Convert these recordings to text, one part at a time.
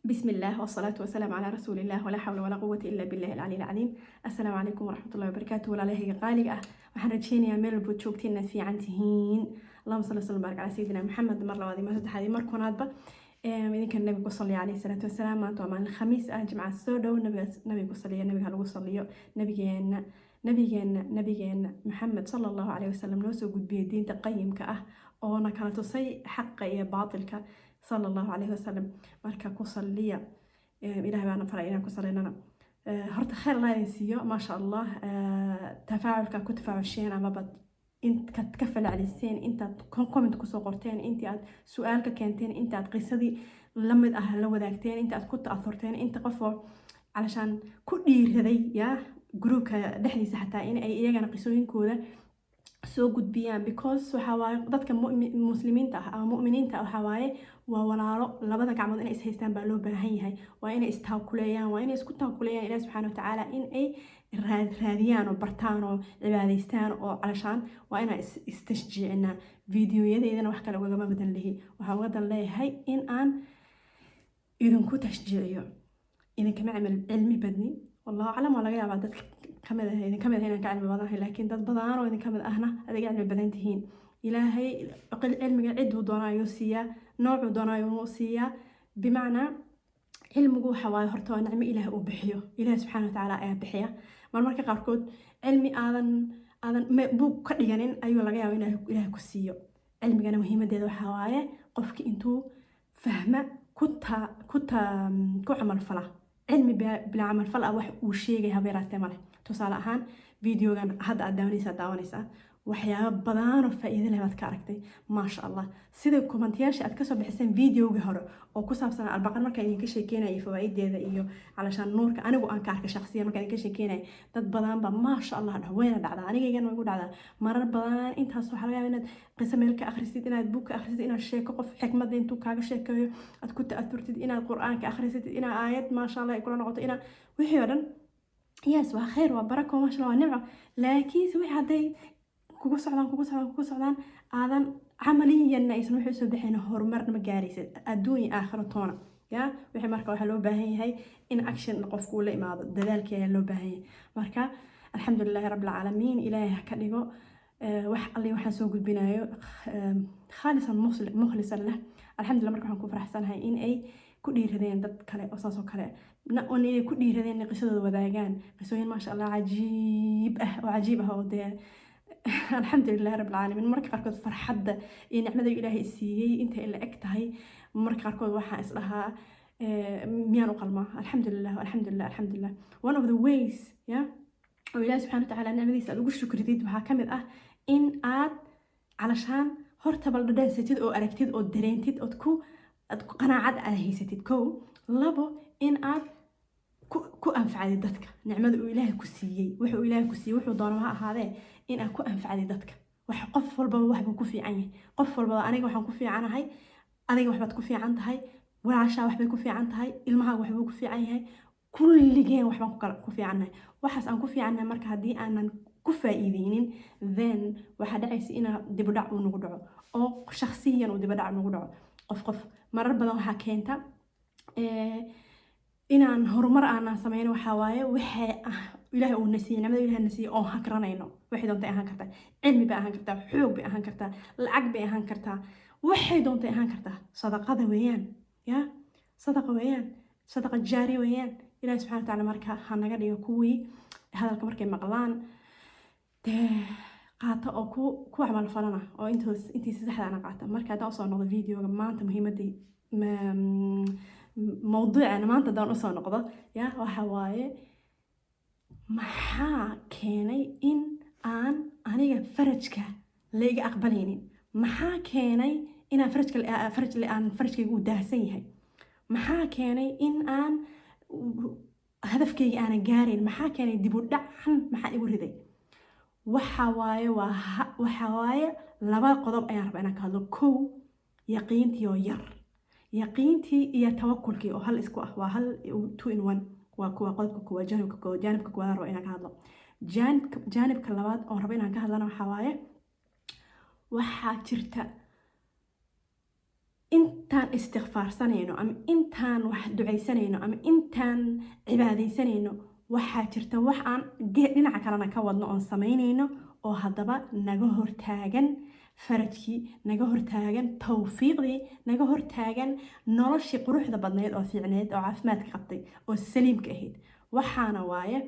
بسم الله والصلاة والسلام على رسول الله، ولا حول ولا قوة إلا بالله العلي العظيم. السلام عليكم ورحمة الله وبركاته. Walaalahayga qaaliga ah, waxaan rajeynayaa meel walbood joogtiin inaad fiican tihiin. اللهم صل وسلم وبارك على سيدنا محمد. Mar labaad iyo mar saddexaad iyo mar kunaadba idinka nabiga ku saliya عليه الصلاة والسلام. Maanta waa maalin Khamiis ah, Jimca soo dhow. Nabiga ku saliya, nabiga ha lagu saliyo, nabigeena, nabigeena, nabigeena Maxamed صلى الله عليه وسلم, noo soo gudbiyay diinta qayimka ah oona kala tusay xaqa iyo baatilka صلى الله عليه وسلم. Marka ku saliya, Ilahay baana faray inaan ku salinana. Horta khayr Allah idin siiyo, maasha Allah, tafaaculka ku tafaacusheen amaba intaad ka falceliseen, intaad comment kusoo qorteen, intii aad su-aal ka keenteen, intaad qisadii la mid ah la wadaagteen, inta aad ku ta'athurteen, inta qofoo calashaan ku dhiiraday ya groupka dhexdiisa xataa in ay iyagana qisooyinkooda soo gudbiyaan, because waxaa waaye dadka muslimiinta ah ama mu'miniinta ah waxaa waaye waa walaalo. Labada gacmood inay is haystaan baa loo baahan yahay. Waa inay istaakuleeyaan, waa inay isku taakuleeyaan Ilaah subxaana watacaala in ay raadiyaan oo bartaan oo cibaadaystaan oo calashaan waa inaan istashjiicinaa. Videoyadeydana wax kale ugagama badan lihi, waxaan uga dan leeyahay in aan idinku tashjiiciyo. Idinkama cilmi badni, والله أعلم. Waa laga yaabaa dad kamid ah idin kamid ah inaan ka cilmi badanahay, laakiin dad badan oo idin kamid ahna adiga cilmi badan tihiin. Ilaahay cilmiga ciduu doona ayuu siiyaa, noocuu doona ayuu siiyaa. Bimacnaa, cilmigu waxa waaye horta waa nicmo Ilaah uu bixiyo. Ilaah subxaana watacaala ayaa bixiya. Marmarka qaarkood cilmi aadan buug ka dhiganin ayuu laga yaaba in Ilaah ku siiyo. Cilmigana muhiimadeeda waxaa waaye qofki intuu fahma ku camal fala. Cilmi bilaa camal fal ah wax uu sheegay haba yaraatee male. Tusaale ahaan, videogan hadda aad daawanaysaa, waxyaabo badanoo faa'iido leh baad ka aragtay, maasha Allah. Sida commentiyaasha aad kasoo bixiseen videoga hore oo ku saabsan Albaqar markaan idinka sheekeynaya fawaa'ideeda iyo calashaan nuurka anigu aan ka arkay shakhsiyan markaan idinka sheekeynaya, dad badan baa maasha Allah dhah. Wayna dhacdaa, anigaygana way igu dhacdaa marar badan. Intaas waxaa laga yaabaa inaad qiso meel ka akhrisid, inaad buug ka akhrisid, inaad sheeko qof xikmadda intuu kaaga sheekeeyo aad ku ta'athurtid, inaad Qur-aanka akhrisatid, inaad aayad maasha Allah ay kula noqoto, inaad wixii oo dhan. Yes, waa khayr, waa barako, maasha Allah, waa nimco. Laakiinse wixii hadday kugu socdaan, kugu socdaan, kugu socdaan, aadan camaliyanna aysan wixii usoo baxayn, horumarna ma gaaraysid adduun iyo aakhiro toona. Ya wixii marka waxaa loo baahan yahay in action qofku uu la imaado, dadaalkii ayaa loo baahan yahay. Marka الحمد لله رب العالمين. Ilaahay ha ka dhigo wax alli waxaan soo gudbinayo خالصا مخلصا له. Alxamdulillah. Marka waxaan ku faraxsanahay in ay ku dhiiradeen dad kale oo saas oo kale inay ku dhiiradeen inay qisadooda wadaagaan, qisooyin maasha Allah cajiib ah oo cajiib ah oo dee الحمد لله رب العالمين. Marka qaarkood farxadda iyo nicmada Ilaahay siiyey intay la eg tahay, marka qaarkood waxaan isdhahaa, miyaan u qalmaa? Alxamdulilah, alxamdulilah, alxamdulilah. One of the ways ya oo Ilahi subxana watacaala nicmadiisa aad ugu shukridid waxaa ka mid ah in aad calashaan horta bal dhadhansatid oo aragtid oo dareentid ood ku qanaacad aad haysatid. Kow, labo, in aad ku anfacdid dadka nicmada uu Ilaahay ku siiyey. Wuxuu Ilaahay ku siiyey wuxuu doono ha ahaadee, in aad ku anfacdid dadka. Wax qof walbaba waxbuu ku fiican yahay. Qof walbaba, aniga waxaan ku fiicanahay, adiga waxbaad ku fiican tahay, walaashaa waxbay ku fiican tahay, ilmahaaga waxbuu ku fiican yahay, kulligeen waxbaan ku fiicannahay. Waxaas aan ku fiicannahay marka haddii aanan ku faa'iideynin, then waxaa dhacaysa inaa dibudhac uu nagu dhaco oo shakhsiyan uu dibudhac nagu dhaco qof qof. Marar badan waxaa keenta inaan horumar aanan sameyn waxaa waaye waxay ah Ilaahay uu nasiiyey, nicmada Ilaahay nasiiyey oo hakranayno. Waxay doontay ahaan kartaa, cilmi bay ahaan kartaa, xoog bay ahaan kartaa, lacag bay ahaan kartaa, waxay doontay ahaan kartaa. Sadaqada weeyaan, ya sadaqa weeyaan, sadaqa jaari weeyaan. Ilaahay subxana watacaala marka ha naga dhigo kuwii hadalka markay maqlaan dee qaata oo ku camal falana oo intoos intiisa saxdaana qaata. Marka haddaan usoo noqdo videoga maanta, muhiimadii mawduucana maanta haddaan usoo noqdo, ya waxa waaye, maxaa keenay in aan aniga farajka layga aqbalaynin? Maxaa keenay inaan farajka faraj aan farajkayga uu daahsan yahay? Maxaa keenay in aan hadafkayga aanan gaarayn? Maxaa keenay dib u dhacan? Maxaa igu riday? Waxa waaye waa waxa waaye laba qodob ayaan rabaa inaan ka hadlo. Kow, yaqiintii oo yar, yaqiintii iyo tawakulkii oo hal isku ah, waa hal, two in one. Waa kuwa qodobka kuwa jaanibka koowaad. Jaanibka koowaad aan rabo inaan ka hadlo. Jaanibka labaad oon rabo inaan ka hadlana waxaa waaye, waxaa jirta Intaan istikfaarsanayno ama intaan wax ducaysanayno ama intaan cibaadaysanayno, waxaa jirta wax aan dhinaca kalena ka wadno oon samaynayno, oo haddaba naga hortaagan farajkii, naga hortaagan tawfiiqdii, naga hortaagan noloshii quruxda badnayd oo fiicneyd oo caafimaadka qabtay oo saliimka ahayd. Waxaana waaye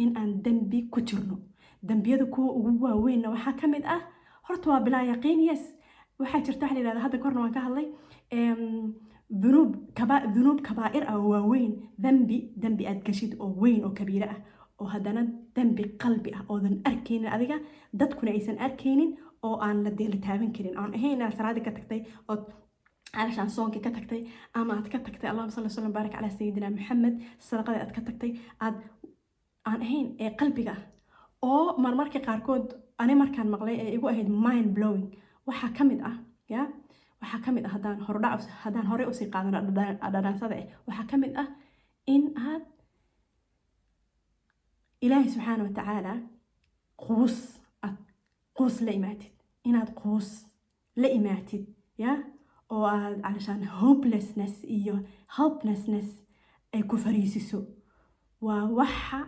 in aan dembi ku jirno. Dembiyada kuwa ugu waaweynna waxaa ka mid ah, horta waa bilaa yaqiin. Yes, waxaa jirta waxa la yihahda, hadda korna waan ka hadlay, dunuub kabaa'ir ah oo waaweyn, dembi aad gashid oo weyn oo kabiire ah, oo haddana dembi qalbi ah oodan arkaynin adiga, dadkuna aysan arkaynin, oo aan la deela taaban karin, oon ahayn inaad salaadii ka tagtay ood calashaan soonkii ka tagtay ama aad ka tagtay, allahuma salli wasallam baarik calaa sayidina Maxamed, sadaqadii aad ka tagtay aad aan ahayn ee qalbiga ah, oo marmarka qaarkood ani markaan maqlay ee igu ahayd mind blowing. Waxaa ka mid ah, ya, waxaa ka mid ah, haddaan hordhac, haddaan horey usii qaadano dhadhaansada eh, waxaa ka mid ah in aad Ilaahay subxaana wa tacaala quus, aad quus la imaatid, inaad quus la imaatid, ya, oo aad calashaan hopelessness iyo helplessness ay ku fariisiso, waa waxa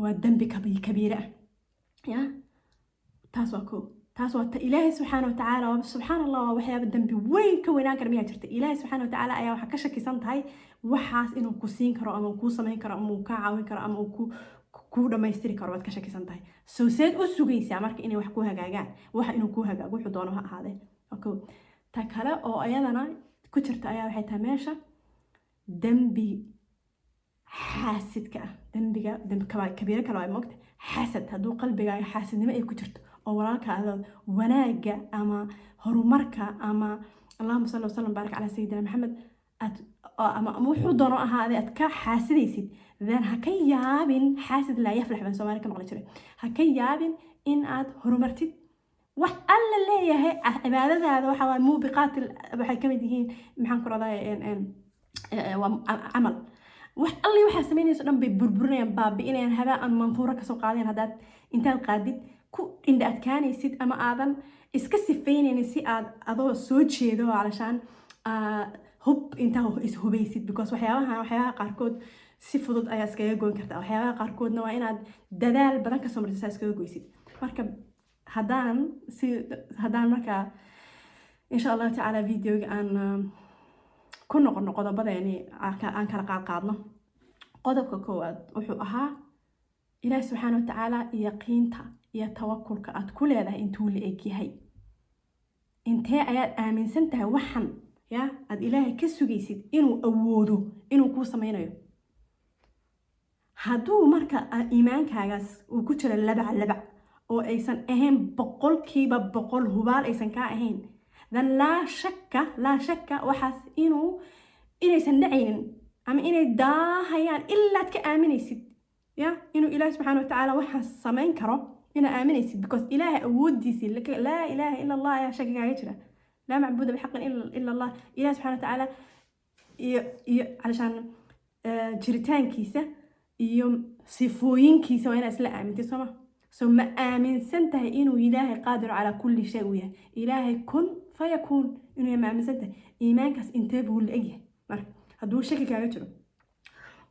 waa dembi kabiire ah. Ya, taas waa koo. Taas waa ta Ilaahay subxaana wa tacaala. Subxaan Allah, waa waxyaaba dembi weyn ka weynaan kara miyaa jirta? Ilaahay subxaana wa tacaala ayaa waxaa ka shakisan tahay waxaas inuu ku siin karo ama uu kuu samayn karo ama uu kaa caawin karo ama uu ku dhammaystiri karo waad ka shakisan tahay. So seed u sugaysaa marka inay wax ku hagaagaan, waxa inuu ku hagaago, wuxuu doono ha ahaadee? Waa kow. Ta kale oo ayadana ku jirta ayaa waxay tahay meesha dembi xaasidka ah, dembiga dembi kabiiro kale waa moogta, xasad. Hadduu qalbigaaga xaasidnimo ay ku jirto oo walaalkaada wanaagga ama horumarka ama, allahuma salli wasalam baarik calaa sayidina Maxamed, aad ama wuxuu doono ahaadee aad ka xaasidaysid, then ha ka yaabin. Xaasid laa yaflax baan Soomaali ka maqli jiray. Ha ka yaabin in aad horumartid wax Alla leeyahay. Cibaadadaada waxa waay muubiqaat, waxay ka mid yihiin, maxaan ku radaa, waa camal. Wax Alli waxaa samaynayso dhan bay burburinayaan, baabi'inayaan, habaa aan manfuuro kasoo qaadayan. Haddaad intaad qaadid ku indha adkaanaysid ama aadan iska sifaynaynin si aad adoo soo jeedo, calashaan hub intaa is hubaysid, because waxyaabaha qaarkood si fudud ayaa iskaga goyn kartaa, waxyaabaha qaarkoodna waa inaad dadaal badan kasoo martid saa iskaga goysid. Marka haddaan markaa insha Allahu tacaala videoga aan ku noqono qodobadeeni aan kala qaadqaadno, qodobka koowaad wuxuu ahaa Ilaahi subxaana wa tacaala yaqiinta iyo tawakulka aad ku leedahay intuu la egyahay, intee ayaad aaminsan tahay waxan ya aad Ilaahay ka sugaysid inuu awoodo inuu kuu sameynayo. Hadduu marka iimaankaagaas uu ku jiro labac labac oo aysan ahayn 100% hubaal aysan kaa ahayn, then laa shakka, laa shakka, waxaas inaysan dhacaynin ama inay daahayaan ilaad ka aaminaysid ya inuu Ilaahi subxaana watacaala waxaas samayn karo inaad aaminaysid, because Ilaahay awoodiisii, laa ilaaha ila Allah, ayaa shaki kaaga jira. Laa macbuuda bixaqin ila Allah. Ilahi subxana watacaala iyo calashaan jiritaankiisa iyo sifooyinkiisa waa inaad isla aamintid, sooma? So ma aaminsan tahay inuu Ilaahay qaadiru calaa kulli shay uu yahay, Ilaahay kun fayakuun inuu yahay? Ma aaminsan tahay? Iimaankaas intee buu la egyahay? Marka hadduu shaki kaaga jiro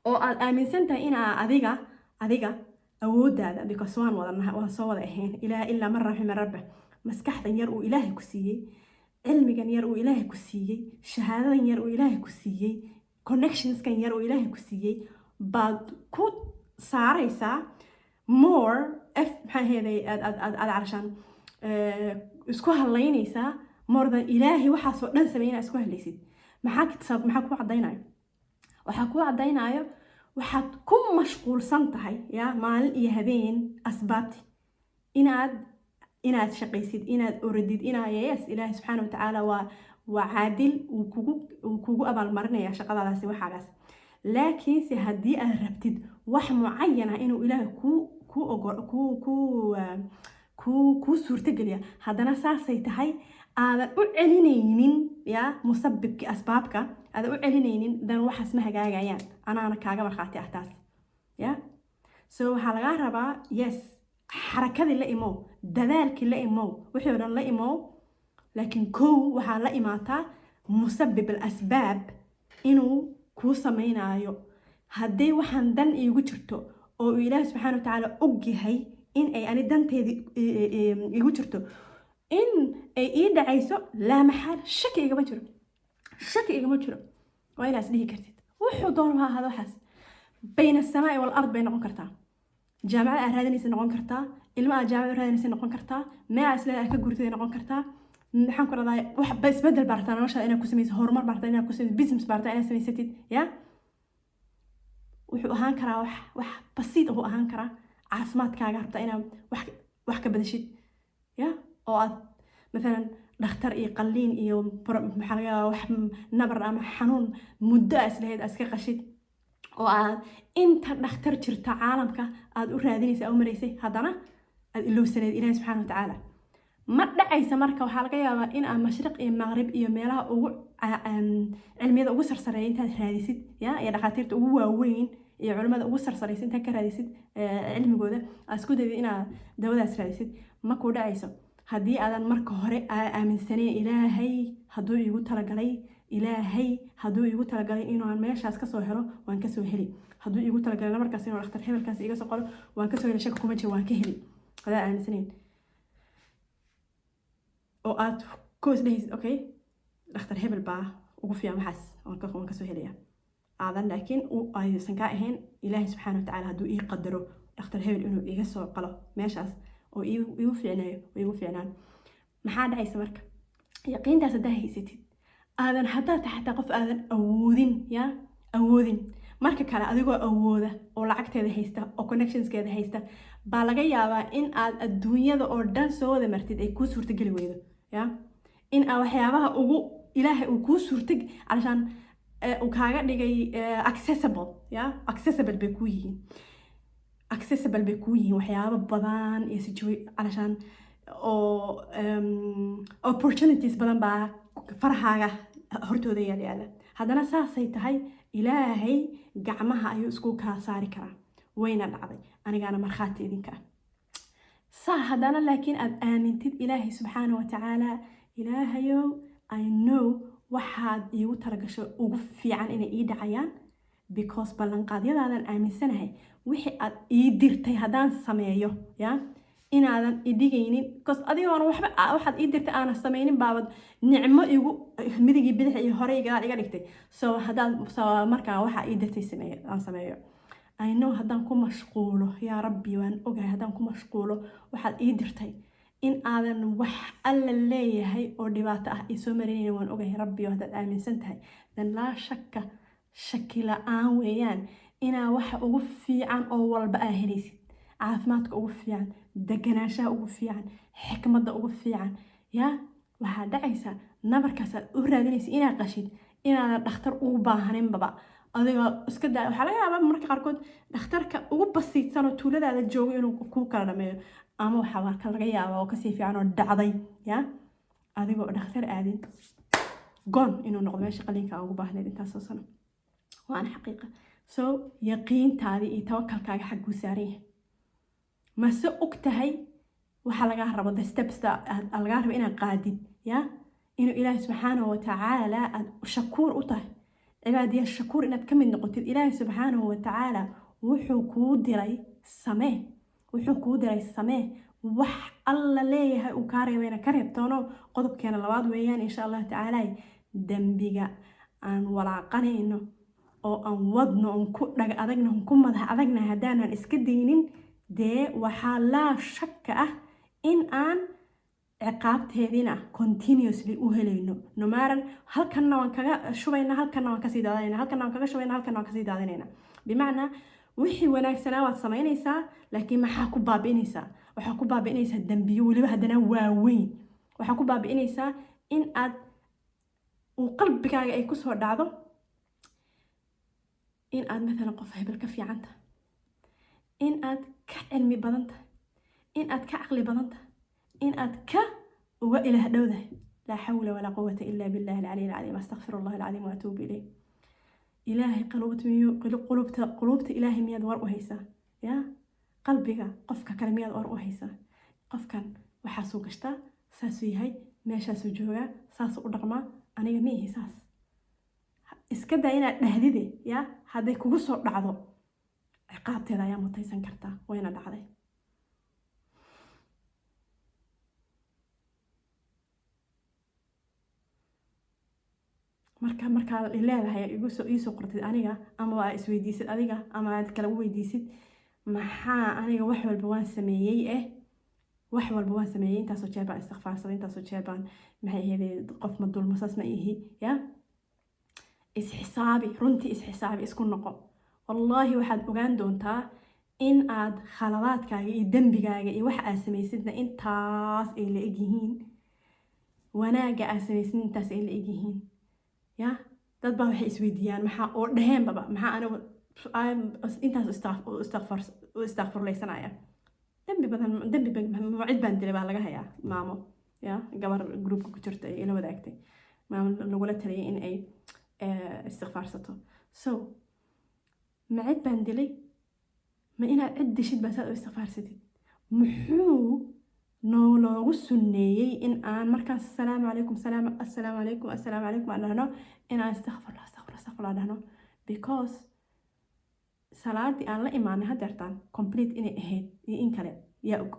oo aad aaminsan tahay inaa adiga awooddaada, because waan wada waan soo wada ahayn, ilaa ilaa man raxima rabba, maskaxdan yar uu Ilaahay ku siiyey, cilmigan yar uu Ilaahay ku siiyey, shahaadadan yar uu Ilaahay ku siiyey, connectionskan yar uu Ilaahay ku siiyey, baad ku saaraysaa more f, maxaa heeday, aad calashaan isku hadlaynaysaa more than Ilaahay waxaasoo dhan sameynaa isku hadlaysid. Maxaa kuu caddaynayo? Waxaa kuu caddaynayo waxaad ku mashquulsan tahay ya maalin iyo habeen asbaabti, inaad shaqaysid, inaad oradid, inaa, yes, Ilaahay subxaana watacaala waa caadil, wuu kugu abaalmarinaya shaqadaadaasi, waxaagaas. Laakiinse haddii aad rabtid wax mucayan ah inuu Ilaahay ku ogol ku kuu suurtogeliya, haddana saasay tahay aadan u celinaynin ya musabibki, asbaabka aadan u celinaynin, dan waxaas ma hagaagayaan. Anaana kaaga markhaati ah taas. Ya, so waxaa lagaa rabaa, yes, xarakadii la imow, dadaalkii la imow, wixii o dhan la imow, laakiin kow waxaa la imaataa Musabib al asbaab inuu kuu sameynaayo. Hadday waxaan dan iigu jirto oo uu Ilaahi subxaana wa tacaala og yahay in ay ani danteedi iigu jirto, in ay ii dhacayso, laa maxaal, shaki igama jiro, shaki igama jiro. Waa inaad is dhihi kartid. Wuxuu doono ha ahaado waxaas, bayna asamaa'i wal ard bay noqon kartaa, jaamacad aad raadinaysa noqon kartaa, ilmo aad jaamacad raadinaysa noqon kartaa, meel aad isleedahay ka gurtay noqon kartaa. Maxaan ku rahdaa, wax ba isbedel baa rabtaa noloshaada inaad ku samaysid, horumar baa rabtaa inaad ku samaysid, business baa rabtaa inaad samaysatid. Ya, wuxuu ahaan karaa wax basiid uu ahaan karaa. Caafimaadkaaga rabtaa inaad wax ka bedeshid, ya, oo aad mathalan dhakhtar iyo qalliin iyo maxaa laga yaabaa, wax nabar ama xanuun muddo aa islahayd aad iska qashid, oo aad inta dhakhtar jirta caalamka aad u raadinaysa, u maraysay, haddana aad ilowsaneed Ilaahi subxaana watacaala. Ma dhacaysa. Marka waxaa laga yaabaa in aad mashriq iyo maqrib iyo meelaha ugu cilmiyada ugu sarsareeya intaad raadisid, ya, iyo dhakhaatiirta ugu waaweyn iyo culimmada ugu sarsareysa intaad ka raadisid cilmigooda, aad isku dayid inaad dawadaas raadisid. Ma kuu dhacayso haddii aadan marka hore aaminsaneen: Ilaahay hadduu iigu talagalay, Ilaahay hadduu iigu talagalay inaan meeshaas kasoo helo, waan kasoo heli. Hadduu iigu talagalay markaas inuu dhakhtar hebelkaas iga soo qolo, waan kasoo heli, shaka kuma jiro, waan ka heli. Hadaa aaminsanayn oo aad ku isdhehaysid, "Okay, dhakhtar hebel baa ugu fiican waxaas, waan kasoo helaya," aadan laakiin aysan kaa ahayn: "Ilaahay subxaana watacaala hadduu ii qadaro dhakhtar hebel inuu iga soo qalo meeshaas oo iigu fiicneeyo, oo iigu fiicnaan." Maxaa dhacaysa marka? Yaqiintaas haddaa haysatid, aadan haddaad tahay xataa qof aadan awoodin, ya, awoodin, marka kale adigoo awooda oo lacagteeda haysta oo connectionskeeda haysta baa laga yaabaa in aad adduunyada oo dhan soo wada martid, ay kuu suurtageli weydo, ya, in aa waxyaabaha ugu Ilaahay uu kuu suurta calashaan uu kaaga dhigay accessible, ya, accessible bay kuu yihiin, accessible bay kuu yihiin waxyaabo badan iyo calashaan oo opportunities badan baa farahaaga hortooda yaal yaala. Haddana saasay tahay, Ilaahay gacmaha ayuu isku kaa saari karaa. Wayna dhacday, anigaana markhaati idinka ah. Saa haddana laakiin aad aamintid Ilaahay subxaana wa tacaala: "Ilaahayow, I know waxaad iigu talagasho ugu fiican inay ii dhacayaan, because ballanqaadyadaadan aaminsanahay. Wixii aad ii dirtay haddaan sameeyo, ya, inaadan idhigaynin, because adigoona waxba waxaad ii dirtay aanan sameynin baabad nicmo igu midigii bidix iyo hore iyo gadaal iga dhigtay. So haddaad, so markaa waxaa ii dirtay sameeyo, aan sameeyo, I know haddaan ku mashquulo, yaa Rabbi, waan ogahay haddaan ku mashquulo waxaad ii dirtay in aadan wax Alla leeyahay oo dhibaato ah ii soo marinaynin. Waan ogahay, Rabbi." Oo haddaad aaminsan tahay, dan laa shakka, shaki la-aan weeyaan inaa waxa ugu fiican oo walba aa helaysid: caafimaadka ugu fiican, deganaanshaha ugu fiican, xikmadda ugu fiican. Yaa, waxaa dhacaysa nabarkaas aad u raadinaysa inaad qashid inaadan dhakhtar ugu baahaninbaba. Adigoo iska daa, waxaa laga yaabaa marka qaarkood dhakhtarka ugu basiidsan oo tuuladaada joogo inuu kuu kala dhameeyo, ama waxaa marka laga yaabaa oo kasii fiican oo dhacday, ya, adigoo dhakhtar aadin goon inuu noqdo meesha qaliinka ugu baahneyd intaasoo sano. Waana xaqiiqa. So yaqiintaadii iyo tawakalkaaga xagguu saaran yahay? Mase og tahay waxaa lagaa rabo, the steps lagaa rabo inaad qaadid, ya, inuu Ilaahi subxaanahu watacaala aad shakuur u tahay, cibaadiya shakuur inaad ka mid noqotid? Ilaahi subxaanahu watacaala wuxuu kuu diray samee, wuxuu kuu diray samee. Wax Alla leeyahay uu kaa reebayna ka reebtoono. Qodobkeena labaad weeyaan, insha Allahu tacaala, dembiga aan walaaqanayno oo aan wadno oon ku dhaga adagna, oon ku madax adagna, haddaanan iska daynin, dee waxaa laa shakka ah in aan ciqaabteediina continuously u helayno. No matter, halkanna waan kaga shubayna, halkanna waan kasii daadinayna, halkanna waan kaga shubayna, halkanna waan kasii daadinayna. Bimacnaa, wixii wanaagsanaa waad samaynaysaa, laakiin maxaa ku baabi'inaysaa? Waxaa ku baabi'inaysaa dembiyo weliba haddana waaweyn. Waxaa ku baabi'inaysaa in aad uu qalbigaaga ay kusoo dhacdo in aad mathalan qof hebel ka fiican tahay, in aad ka cilmi badan tahay, in aad ka caqli badan tahay, in aad ka uga Ilaah dhowdahay. Laa xawla walaa quwata ila billahi alcaliy alcadiim. Astaqfir Allah alcadiim waatuubu ilayh. Ilaahay quluubta Ilaahay miyaad war u haysaa? Ya, qalbiga qofka kale miyaad war u haysaa? Qofkan waxaasuu gashtaa, saasuu yahay, meeshaasuu joogaa, saasuu u dhaqmaa. Aniga ma ihi saas. Iska daa inaad dhahdide ya, hadday kugu soo dhacdo ciqaabteeda ayaa mutaysan kartaa. Wayna dhacday. Marka markaa leedahay igusoo iisoo qortid aniga, ama waa isweydiisid adiga, ama aad kale u weydiisid, maxaa aniga wax walba waan sameeyey, wax walba waan sameeyey, intaasoo jeer baan istikfaarsaday, intaasoo jeer baan, maxay ahayd, qof ma dulmo, saas ma ihi. Ya, isxisaabi, runtii isxisaabi, isku noqo. Wallaahi waxaad ogaan doontaa in aad khaladaadkaaga iyo dembigaaga iyo waxa aad samaysidna intaas ay la egyihiin, wanaagga aad samaysid intaas ay la egyihiin. Ya, dad baa waxay isweydiiyaan, maxaa oo dheheenbaba, maxaa anigu intaas u istakfurlaysanaya? Dembi badan, dembi cid baan dilay baa laga hayaa. Maamo ya, gabar groupka ku jirta ay ila wadaagtay, maamo lagula taliyay in ay istikfaarsato. So ma cid baan dilay? Ma inaad cid dishid baa saad u istikfaarsatid? Muxuu noo loogu sunneeyey in aan markaas "Asalaamu calaykum, salaam, assalaamu calaykum, assalaamu calaykum" aan dhahno, in aan "Astakfirullah, astakfirullah, astakfirullah" dhahno? Because salaadii aan la imaanay hadeertaan complete inay ahayd iyo in kale yaa og.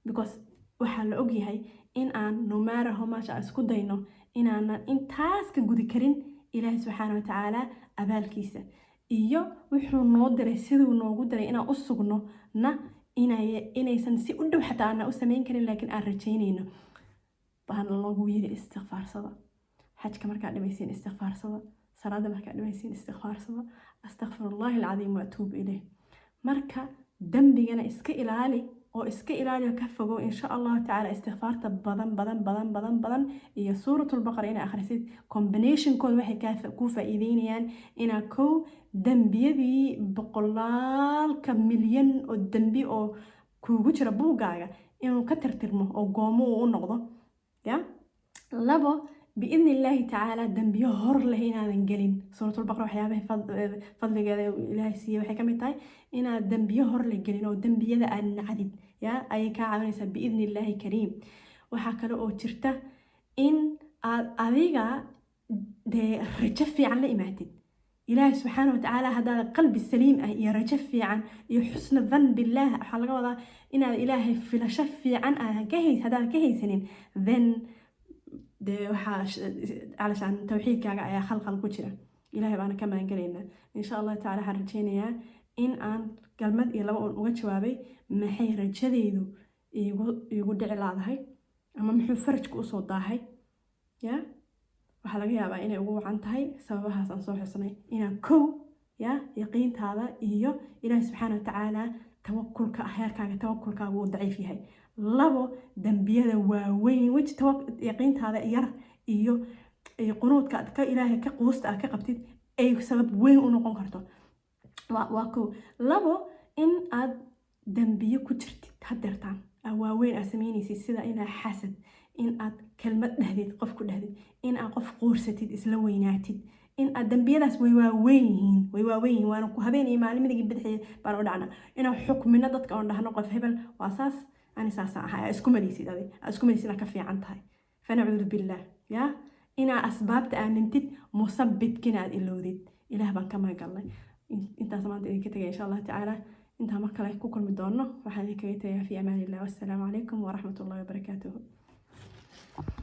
Because waxaa la ogyahay in aan, no matter how much aan isku dayno, inaanan intaas ka gudi karin Ilaahi subxaana watacaala abaalkiisa iyo wuxuu noo diray, siduu noogu diray inaan u sugno na inaysan si u dhow xataa aanan u samayn karin, laakiin aan rajaynayno. Baana loogu yiri istikfaarsada. Xajka markaad dhimaysiin istikfaarsada, salaada markaad dhimaysiin istikfaarsada, "Astakfirullahi alcadiim wa atuubu ilayh." Marka dembigana iska ilaali oo iska ilaali oo ka fogow. Insha Allahu tacaala istikfaarta badan badan badan badan badan iyo Suuratulbaqara inaa akhrisid, combinationkooda waxay kuu faa'iideynayaan inaa kow dembiyadii boqolaalka milyan oo dembi oo kuugu jira buuggaaga inuu ka tirtirmo oo goomo uu u noqdo. Ya, labo, biidni illaahi tacaala dembiyo hor leh inaadan gelin. Suuratulbaqara waxyaabaha fadligeeda Ilaahay siiyey waxay ka mid tahay inaad dembiyo hor leh gelin oo dembiyada aad nacdid. Ya, ayay kaa caawinaysaa biidni illaahi kariim. Waxaa kale oo jirta in aad adiga dee rajo fiican la imaatid Ilaahi subxaana watacaala. Haddaad qalbi saliim ah iyo rajo fiican iyo xusna dhan billaah, waxaa laga wadaa inaad Ilaahay filasho fiican aadan ka hays, haddaadan ka haysanin, then dee waxaa calashaan tawxiidkaaga ayaa khalkhal ku jira. Ilaahay baana ka magangelaynaa. Insha Allah tacala waxaan rajaynayaa in aan galmad iyo laba uun uga jawaabay maxay rajadeydu iigu dhici laadahay ama muxuu farajku usoo daahay. Ya, waxaa laga yaabaa inay ugu wacan tahay sababahaas aan soo xusnay: inaan kow ya yaqiintaada iyo Ilaahi subxaana watacaala tawakulka, heerkaaga tawakulkaaga uu daciif yahay; labo, dembiyada waaweyn weji yaqiintaada yar iyo qunuudka aad ka Ilaahay ka quusta aad ka qabtid ay sabab weyn u noqon karto. Waa kow. Labo, in aad dembiyo ku jirtid hadeertaan waaweyn aad sameynaysid, sida inaad xasad, in aad kelmad dhahdid, qof ku dhahdid, in aad qof quursatid, isla weynaatid, in aad dembiyadaas way waaweyn yihiin, way waaweyn yihiin, waana ku habeen iyo maalin midigii bidixii baan u dhacna inaan xukmino dadka oon dhahno "Qof hebel waa saas, ani saasaan ahay." Aa isku malaysid, adi aa isku malaysid inaad ka fiican tahay. Fanacuudu billaah. Ya, inaa asbaabta aamintid, musabibkina aad ilowdid. Ilaah baan ka magangalnay. Intaas maanta idinka tegaya. Insha Allah tacaala intaan mar kale ku kulmi doono, waxaan idinkaga tegayaa fi amaan illah. Wassalaamu calaykum waraxmat ullahi wabarakaatuhu.